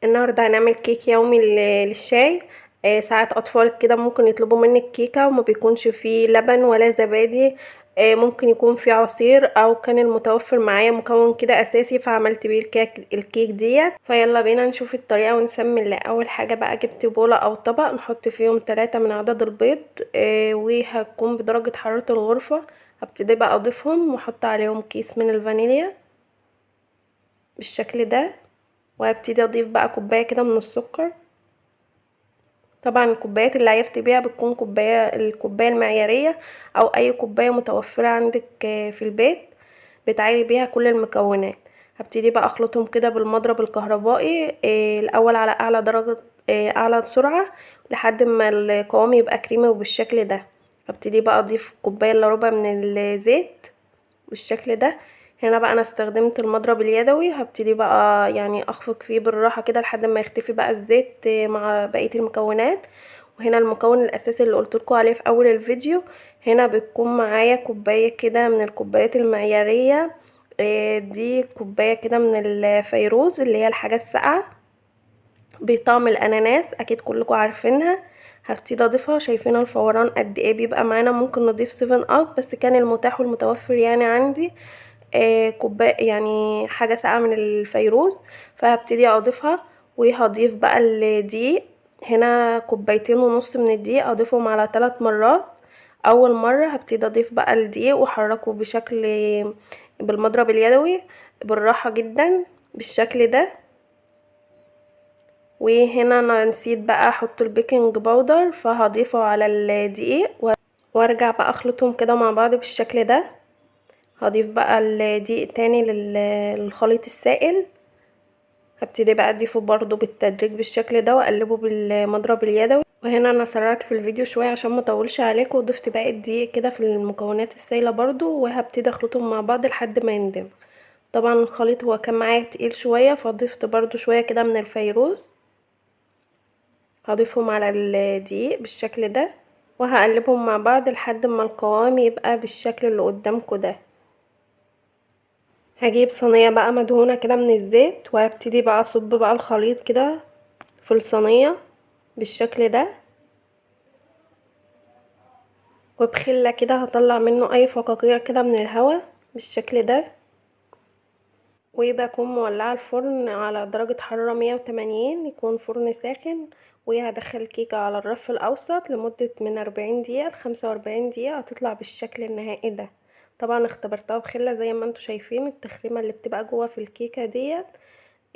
النهارده هنعمل كيك يومي للشاي. ساعات اطفالك كده ممكن يطلبوا منك كيكة وما بيكونش فيه لبن ولا زبادي، ممكن يكون فيه عصير او كان المتوفر معايا مكون كده اساسي فعملت بيه الكيك ديت. فيلا بينا نشوف الطريقة ونسمي الله. اول حاجة بقى جبت بوله او طبق نحط فيهم 3 من عدد البيض، وهتكون بدرجة حرارة الغرفة. هبتدي بقى اضيفهم واحط عليهم كيس من الفانيليا بالشكل ده، وهبتدي اضيف بقى كوباية كده من السكر. طبعا الكوبايات اللي عيرت بيها بتكون الكوباية المعياريه او اي كوباية متوفرة عندك في البيت بتعايري بيها كل المكونات. هبتدي بقى اخلطهم كده بالمضرب الكهربائي، الاول على اعلى درجه، اعلى سرعة لحد ما القوام يبقى كريمي وبالشكل ده. هبتدي بقى اضيف كوباية الا ربع من الزيت بالشكل ده. هنا بقى انا استخدمت المضرب اليدوي، هبتدي بقى اخفق فيه بالراحة كده لحد ما يختفي بقى الزيت مع بقية المكونات. وهنا المكون الاساسي اللي قلت لكم عليه في اول الفيديو، هنا بتكون معايا كوباية كده من الكوبايات المعياريه، دي كوباية كده من الفيروز اللي هي الحاجة الساقعه بطعم الاناناس، اكيد كلكم عارفينها. هبتدي اضيفها. شايفين الفوران قد ايه بيبقى معانا؟ ممكن نضيف 7 اب بس كان المتاح والمتوفر عندي كوباية حاجة ساقعه من الفيروز، فهبتدي اضيفها. وهضيف بقى الدقيق، هنا كوبايتين ونص من الدقيق اضيفهم على 3 مرات. اول مرة هبتدي اضيف بقى الدقيق واحركه بشكل بالمضرب اليدوي بالراحة جدا بالشكل ده. وهنا انا نسيت بقى احط ال baking powder فهضيفه على الدقيق وارجع بقى اخلطهم كده مع بعض بالشكل ده. هضيف بقى الدقيق تاني للخليط السائل، هبتدي بقى اضيفه برضو بالتدريج بالشكل ده واقلبه بالمضرب اليدوي. وهنا انا سرعت في الفيديو شوية عشان ما اطولش عليكم، وضفت باقي الدقيق كده في المكونات السائلة برضو، وهبتدي اخلطهم مع بعض لحد ما يندمج. طبعا الخليط هو كان معايا تقيل شوية فضفت برضو شوية كده من الفيروز، هضيفهم على الدقيق بالشكل ده وهقلبهم مع بعض لحد ما القوام يبقى بالشكل اللي قدامكم ده. هجيب صينية بقى مدهونة كده من الزيت، وهبتدي بقى اصب بقى الخليط كده في الصينية بالشكل ده، وبخلة كده هطلع منه اي فقاقيع كده من الهواء بالشكل ده. ويبقى اكون مولعة الفرن على درجة حرارة 180، يكون فرن ساخن. وهدخل الكيكة على الرف الاوسط لمدة من 40 دقيقة لخمسة وأربعين دقيقة، هتطلع بالشكل النهائي ده. طبعا اختبرتها بخلة زي ما انتوا شايفين التخريمة اللي بتبقى جوه في الكيكة ديت،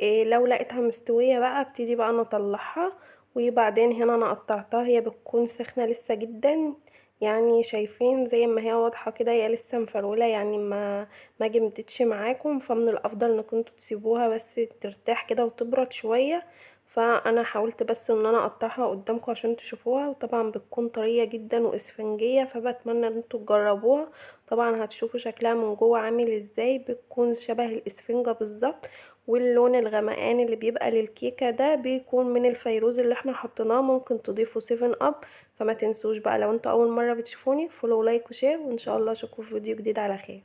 لو لقيتها مستوية بقى ابتدي بقى انا اطلعها. وبعدين هنا انا قطعتها، هي بتكون سخنة لسه جدا، شايفين زي ما هي واضحة كده، هي لسه مفرولة، ما جمدتش معاكم، فمن الافضل انكم انتوا تسيبوها بس ترتاح كده وتبرد شوية. فانا حاولت بس ان انا اقطعها قدامكم عشان تشوفوها، وطبعا بتكون طرية جدا واسفنجية، فبتمنى ان انتوا تجربوها. طبعا هتشوفوا شكلها من جوه عامل ازاي، بتكون شبه الاسفنجة بالظبط. واللون الغمقان اللي بيبقى للكيكة ده بيكون من الفيروز اللي احنا حطيناه، ممكن تضيفوا 7 اب. فما تنسوش بقى لو انتوا اول مرة بتشوفوني follow like و share، وان شاء الله اشوفكم في فيديو جديد على خير.